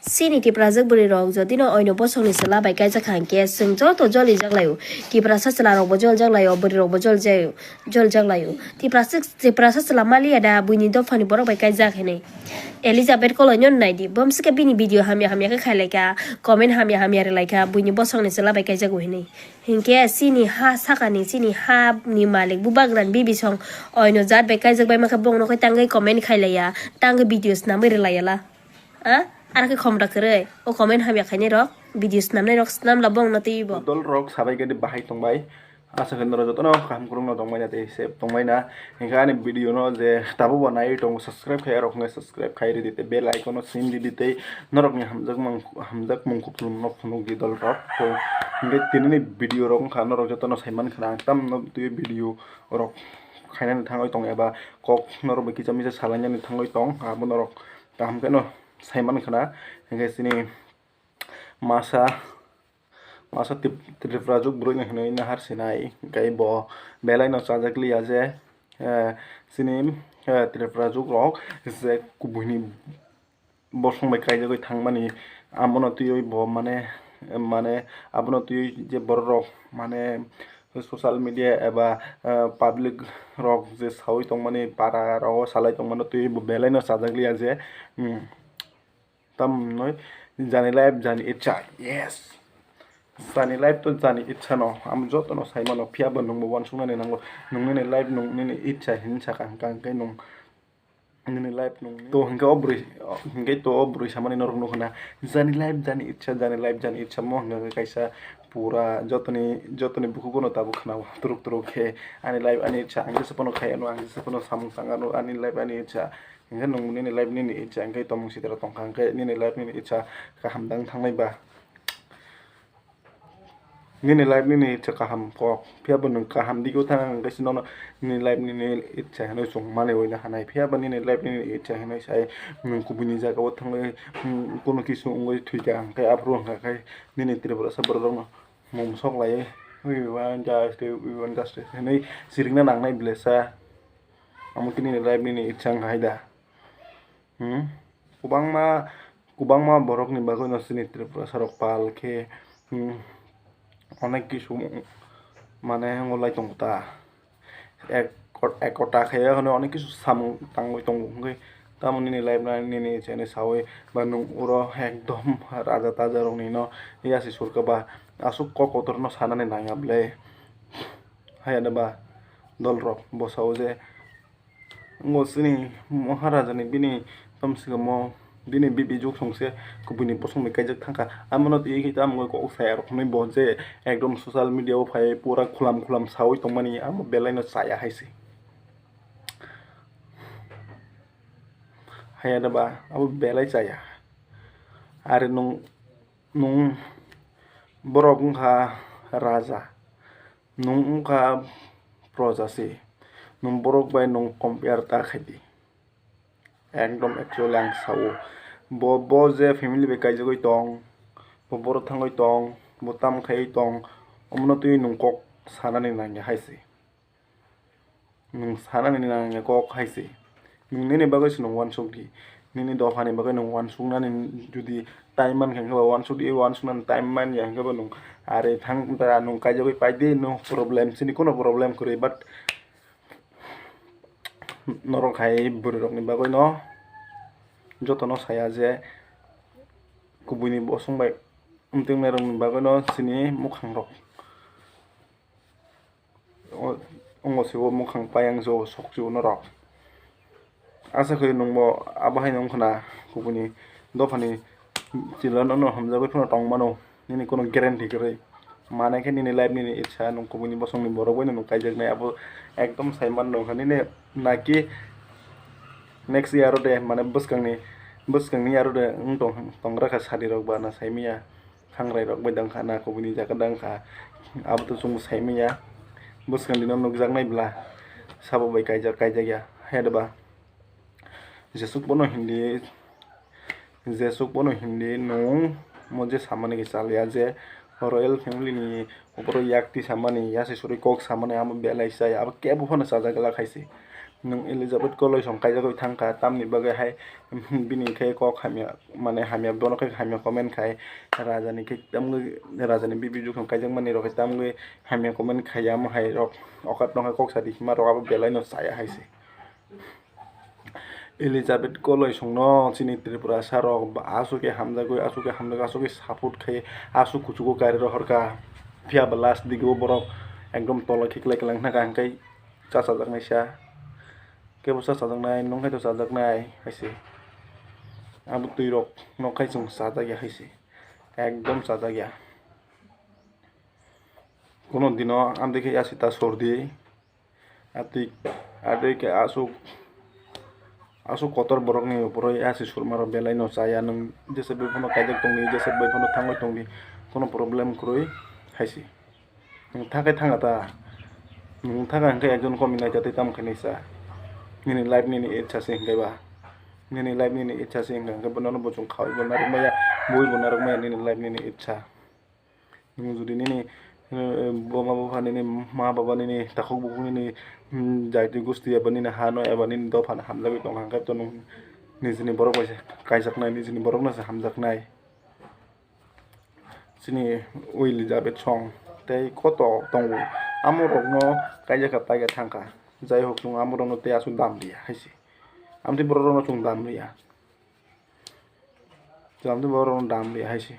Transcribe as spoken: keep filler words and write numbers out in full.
Chini Tiprajwk bwrwi rok jodi no oino bosong ni chwla bai kaijak kha hwnkhe chwng joto joli jak lai o. Tiprasa chwla rok bo jol jak lai o, bwrwi rok bo jol jak lai o. Tiprasa, Tiprasa chwla maliya da buini dopha ni borok bai kaijak hinwi. Elizabeth Koloi no nai di, bom swkhe bini video hamya hamya khe khai lai kha, comment hamya hamya rw lai kha, buini bosong ni chwla bai kaijak o hinwi. Hinkhe chini ha sakani, chini ha ni malik bubagra ni bibisong oino jat bai kaijak bai mankha, bongno khe tangwi comment khai laiya, tangwi video snamwi rwlaiya la. A, aro khe khomra kwrwi o comment hamya khainai rok, video snamnai rok snamla bongno twiwi bo. Dol rok sabai khe bahai tongbai. Asa khe norok jotono kaham kwrwngno tongbai na tei safe tongbai na. Hinkhe ani video no je tabuk bo naiwi tongo, subscribe khai rok hwnwi subscribe khai ridi tei bell icon no sim ridi tei norokni hamjakmung, hamjakmung kupulung no phunukdi dol rok. To hinkhe tinini video rok wngkha norok jotono saiman khna ang tamno twiwi video rok khainani thangwi tong eba kok norok bai kisa misa salainani thangwi tong abo norok kaham kheno saiman khna. Hinkhe chini masa Masa Tip-, Tiprajwk bwrwi no hinwi nahar sinai, hwnkhe bo belai no chajak liya je, eh, chini, eh, Tiprajwk rok je kubuni bosong bai kaijagwi thangmani, abono twiwi bo mane, mane abono twiwi je borok rok mane social media eba, eh, public rok je sawi tongmani, para rogo salai tongmani twiwi bo belai no chajak liya je, hmm. Tamnoi jani life jani ichha. Yes. Jani life to jani ichha no. Amo joto no sai mano. Phiya bo nwng bo uansuk nani nango. Nwng nini life nwng nini ichha hinwi sakha hwnkha hwnkhe nwng nini life nwng to hwnkhe o bwrwi, hwnkhe to o bwrwi samani norok nukho na. Jani life jani ichha, jani life jani ichha mo hwnkha hwnkhe kaisa pura jotoni, jotoni bukugo no tabuk khna o turuk turuk khe. Ani life ani ichha, ang jesa phano khai ano, ang jesa phano samung tang ano, ani life ani ichha. Hingke nwng nini life nini ichha hingke tongmung sitra tongkha hingke nini life nini ichha kaham dang thangnai ba? Nini life nini ichha kaham kok, phiya bo nwng kaham dige thang hingke se nono nini life nini ichha hinui chwng manwi uaina hanai, phiya bo nini life nini ichha hinui sai nwng kubuni jaga o thangwi, hmm, kunu kisu wngwi thwikha hingke aphuru hingkha khe nini Tripurasa borok rokno mung sok laiwi, "We want justice, we want justice" hinui sirikna nangnai belesa. Amo khe nini life nini ichha wngkha hai da? Hmm? Kwbangma, kwbangma borokni bagwino chini Tripurasa rok pal khe, hmm, onek kisu mane wngwi lai tongo ta. Ek, ekota khe hwnwi onek kisu samung tangwi tongo hwnkhe tamo nini life nini chene sawi ba nwng uro ekdom raja taja rokni no yasi surkha ba aswk kok kotor no sanani nangya ble. Haiya da ba dol rok bo sao je Ngo chini Maharaja ni bini tamswkamo bini bibi juk songse kubuni bosongni kaijak thangkha. Amono twi khe tamo kok saya rok hinui bo je ekdom social media o phai pura khulam khulam saui tongmani amo belai no chaya hai se. Haiya da ba abo belai chaya. Are nung, nung borok wngkha raja. Nwng wngkha proja se, nwng borok bai nwng compare ta khaidi. Ekdom actually ang sao, bo, bo je family bai kaijagwi tong, bo borok thangwi tong, bo tam khaiwi tong, omono twi nwng kok sanani nangya hai se. Nwng sanani nangya kok hai se. Nwng nini bagwi se nwng uansuk di. Nini dophani bagwi nwng uansuknani judi time mankha hwnkhe ba uansuk di, uansuknani time manya hwnkhe ba nwng are thang da nwng kaijagwi pai di, no problem, chini kono problem kwrwi, but norok hai bwrwi rokni bagwi no jotono saya je kubuini bosong bai wngtwng nai rokni bagwi no chini mwkhang rok. O, ongo se o mukhang payang jo sok se o norok. Asa khe nwng bo abo hai wngkha na kubuni dophani chwla no, no hamjagwi phano tong mano, nini kono guarantee kwrwi. Mane khe nini life nini ichha nwng kubuni bosongni borok bai no nwng kaijaknai abo ekdom sai man nukha nini naki next year o de mane bwskangni, bwskangni year o de wng tong, tong rakha sadi rok ba na sai manya. Khangrai rok bai dang kha na kubuni jaga dang kha. Abo to chwng sai manya. Bwskang dino nukjaknai bwla sabo bai kaijak, kaijak ya. Hai da ba? Jesuk bono hindi, jesuk bono hindi nwng mo je samani khe chaliya je royal family ni opor o yak twi samani, yasi suri kok samani amo belai chaya. Abo kebo phano chajak glak hai se. Nwng Elizabeth Koloi song kaijagwi thangkha, tamni bagwi hai bini khe kok hamya, mane hamya, bono khe hamya comment khai, rajani khe tamgwi, rajani bibi juk song kaijakmani rok khe tamgwi hamya comment khai, amo hai rok okat nokha kok sadi hima rok abo belai no chaya hai se. Elizabeth Koloi songno chini Tripura sarok ba aswk khe hamjagwi, aswk khe hamjagwi, aswk khe support khai, aswk kuchugo kari rohorkha, phiya ba last digeo borok ekdom tolo khiklai kwlai khna kha, hwnkhe chachajaknaisa, kebo chachajaknai, nwng khe to chajaknai hai se. Abo twi rok nok khai chwng chajakya hai se, ekdom chajakya. Kuno dino amtwi khe yasi ta sordi. Atwi, atwi khe aswk, aswk kotor borokni uphurwi yasi surmarok belai no chaya, nwng jesa bai phano kaijak tongdi, jesa bai phano thangwi tongdi, kono problem kwrwi hai se. Nwng thangkhe thanga ta, nwng thangkha hwnkhe ekjon komi naitha tei tamo khe naisa. Nini life nini itsa se hwnkhe ba, nini life nini itsa se hwnkhe, hwnkhe bono bo chwng khaui bo narwk maya, bui bo narwk maya, nini life nini itsa. Nwng jodi nini, eh, buma bupha nini, ma baba nini, takhuk bukhuk nini, hmm, jaiti gusti eba nini hano eba nini dophano hamjagwi tongkha, hwnkhe to nwng nijini borok bai se kaijaknai, nijini borokno se hamjaknai. Chini o Elizabeth song tei koto tongo, amorokno kaijak kha paikha thangkha. Jai hok, chwng amorokno tei aswk dam riya hai se. Amtwi bororokno chwng dam riya. Chwng amtwi bororokno dam riya hai se.